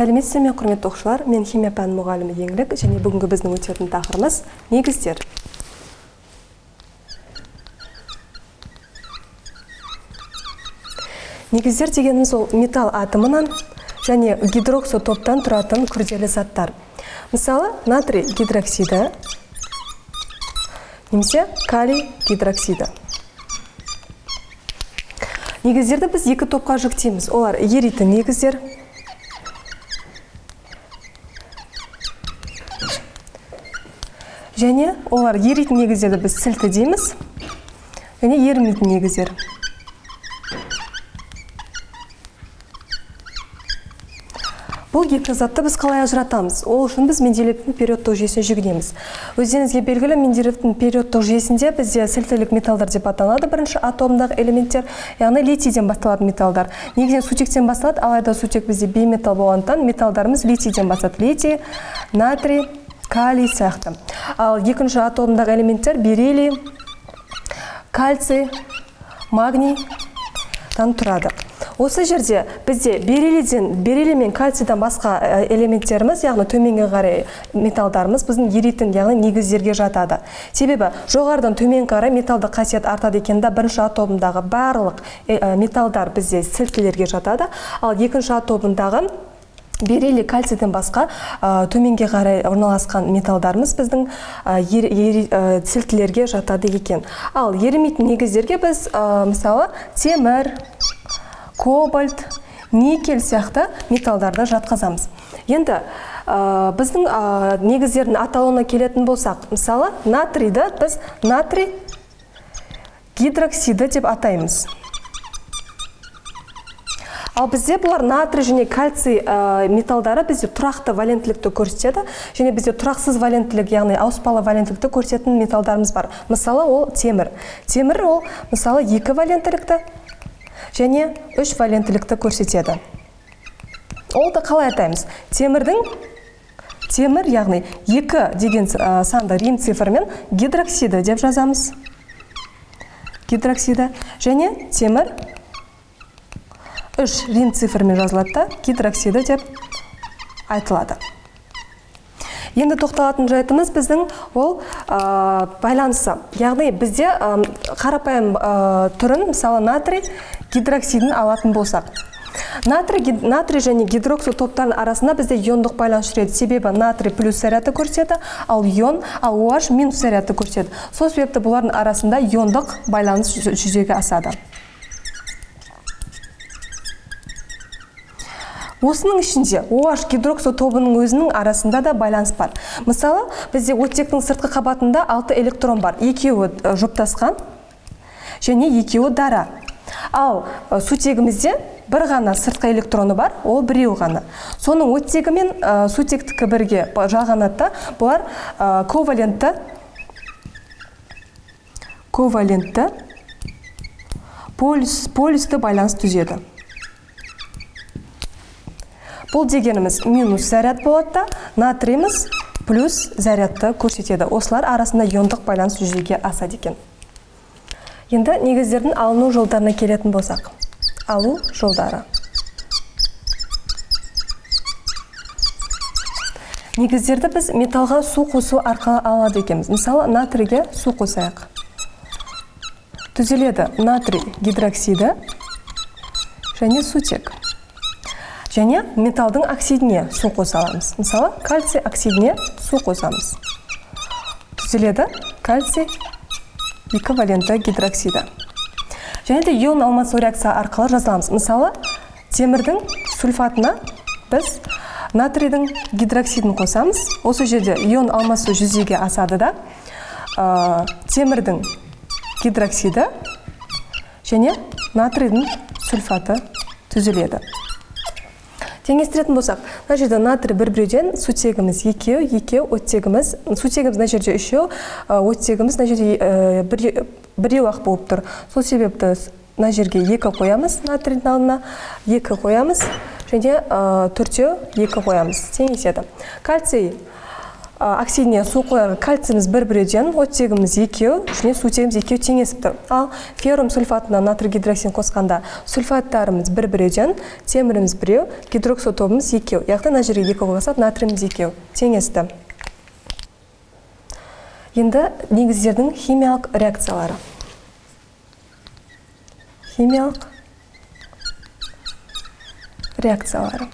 Сәлеметсіздер ме, құрметті оқушылар? Мен химия пәнінің мұғалімі Еңлік, және бүгінгі біздің өтетін тақырыбымыз негіздер. Негіздер дегеніміз ол металл атомынан және гидроксотоптан тұратын күрделі заттар. Мысалы, натрий гидроксиді немесе калий гидроксиді. Негіздерді біз екі топқа жіктейміз. Олар еритін негіздер және олар еритін негіздерді біз сілті дейміз, және ерімейтін негіздер. Бұл екі затты біз қалай ажыратамыз? Ол үшін біз Менделеевтің периодтық жүйесіне жүгінеміз. Өздеріңізге белгілі, Менделеевтің периодтық жүйесінде бізде сілтілік металдар деп аталады бірінші атомдағы элементтер, яғни литийден басталатын металдар. Негізінен сутектен басталады, алайда сутек бізде бейметалл болғандықтан металдарымыз литийден басталады. Литий, натрий, калий сияқты. Ал екінші атомдағы элементтер бериллий, кальций, магнийдан тұрады. Осы жерде бізде бериллий мен кальцийдан басқа элементтеріміз, яғни төменге қарай металдарымыз біздің еритін, яғни негіздерге жатады. Себебі жоғарыдан төмен қарай металдық қасиет артады екен да, бірінші атомдағы барлық металдар бізде сілтілерге жатады, ал екінші атомдағы бериллий, кальцийден басқа төменге қарай орналасқан металдарымыз біздің сілтілерге жатады екен. Ал ерімейтін негіздерге біз, мысалы, темір, кобальт, никель сияқты металдарды жатқызамыз. Енді біздің негіздердің аталуына келетін болсақ, мысалы, натрийді біз натрий гидроксиді деп атаймыз. Ал бізде бұлар натрий және кальций металдары бізде тұрақты валенттілікті көрсетеді, және бізде тұрақсыз валенттілік, яғни ауыспалы валенттілікті көрсететін металдарымыз бар. Мысалы, ол темір. Темір ол, мысалы, екі валенттілікті және үш валенттілікті көрсетеді. Ол да қалай атаймыз? Темір, яғни екі деген санды рим цифрымен гидроксиді деп жазамыз. Гидроксиді және темір үш рим цифрымен жазылады да, гидроксиді деп айтылады. Енді тоқталатын жайтымыз біздің ол байланысы. Яғни бізде қарапайым түрін, мысалы, натрий гидроксидін алатын болсақ. Натрий және гидроксотоптардың арасында бізде иондық байланыс жүреді. Себебі натрий плюс зарядты көрсетеді, ал OH минус зарядты көрсетеді. Сол себепті бұлардың арасында иондық байланыс жүзеге асады. Осының ішінде OH гидроксотобының өзінің арасында да байланыс бар. Мысалы, бізде оттектің сыртқы қабатында 6 электрон бар. Екеуі жұптасқан және екеуі дара. Ал сутегімізде бір ғана сыртқы электроны бар, ол біреу ғана. Соның оттегі мен сутектікі бірге жалғанады да, бұлар ковалентті полюсті байланыс түзеді. Бұл дегеніміз минус заряд болады да, натрийіміз плюс зарядты көрсетеді. Осылар арасында иондық байланыс жүзеге асады екен. Енді негіздердің алыну жолдарына келетін болсақ. Алу жолдары. Негіздерді біз металлға су қосу арқылы алады екенбіз. Мысалы, натрийге су қосайық. Түзіледі натрий гидроксиді және сутек. Және металдың оксидіне су қоса аламыз. Мысалы, кальций оксидіне су қосамыз. Түзіледі кальций екі валентті гидроксиді. Және де ион алмасу реакция арқылы жазамыз. Мысалы, темірдің сульфатына біз натрийдің гидроксидін қосамыз. Осы жерде ион алмасу жүзеге асады да, темірдің гидроксиді және натрийдің сульфаты түзіледі. Теңестіретін болсақ, мына жерде натрий бір біреуден, сутегіміз екеу, екеу, оттегіміз, сутегіміз мына жерде үшеу, оттегіміз мына жерде біреу ақ болып тұр. Сол себепті мына жерге екі қоямыз, натрийдің алдына екі қоямыз, және төртеу екі қоямыз, теңеседі. Кальций Оксидіне су қоярға кальцийіміз бір біреуден, оттегіміз екеу, және сутегіміз екеу теңесіп тұр. Ал феррум сульфатына натрий гидроксидін қосқанда сульфаттарымыз бір біреуден, теміріміз біреу, гидроксид тобымыз екеу. Яғни мына жерге екі қойсақ, натрийіміз екеу теңесті. Енді негіздердің химиялық реакциялары. Химиялық реакциялары.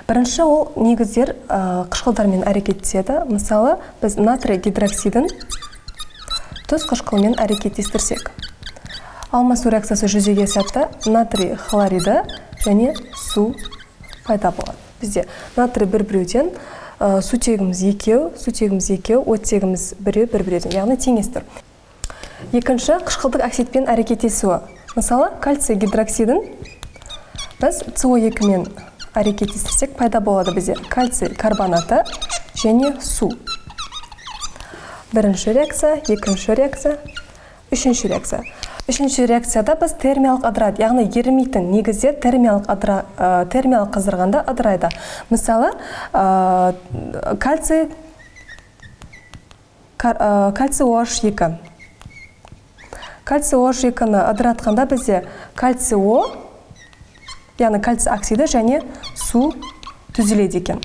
Бірінші, ол негіздер қышқылдармен әрекеттеседі. Мысалы, біз натрий гидроксидін тұз қышқылымен әрекеттестірсек, алмасу реакциясы жүзеге асады, натрий хлориді және су пайда болады. Бізде натрий бір біреуден, сутегіміз екеу, сутегіміз екеу, оттегіміз біреу, бір біреуден, яғни теңестір. Екінші, қышқылдық оксидпен әрекеттесуі. Мысалы, кальций гидроксидін біз СО2 мен әрекеттестірсек, пайда болады бізде кальций карбонаты және су. Бірінші реакция, екінші реакция, үшінші реакция. Үшінші реакцияда біз термиялық ыдырайды, яғни ерімейтін негіздер термиялық қыздырғанда ыдырайды. Мысалы, кальций OH2. Кальций OH2-ні ыдыратқанда бізде кальций О, яғни кальций оксиді және су түзіледі екен.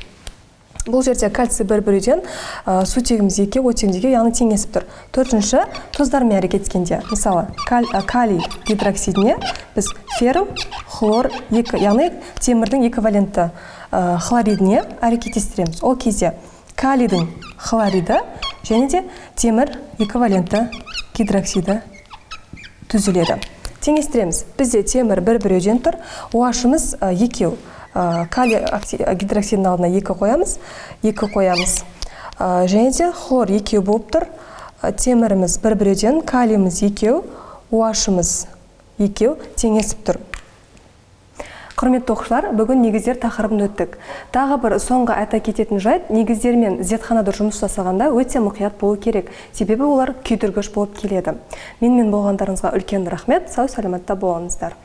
Бұл жерде кальций бір біреуден, сутегіміз екеу, оттегіміз екеу, яғни теңесіп тұр. Төртінші, тұздармен әрекеттескенде, мысалы, калий гидроксидіне біз феррум хлор екі, яғни темірдің эквивалентті хлоридіне әрекеттестіреміз. Ол кезде калийдің хлориді және де темір эквивалентті гидроксиді түзіледі. Теңестіреміз. Бізде темір бір біреуден тұр, OH-ымыз екеу. Калий гидроксидінің алдына екі қоямыз, екі қоямыз. Және де хлор екеу болып тұр. Теміріміз бір біреуден, калийіміз екеу, OH-ымыз екеу теңесіп тұр. Құрметті оқушылар, бүгін негіздер тақырыбын өттік. Тағы бір соңғы айта кететін жайт, негіздермен зертханада жұмыс жасағанда өте мұқият болу керек, себебі олар күйдіргіш болып келеді. Менімен болғандарыңызға үлкен рахмет, сау саламатта болыңыздар.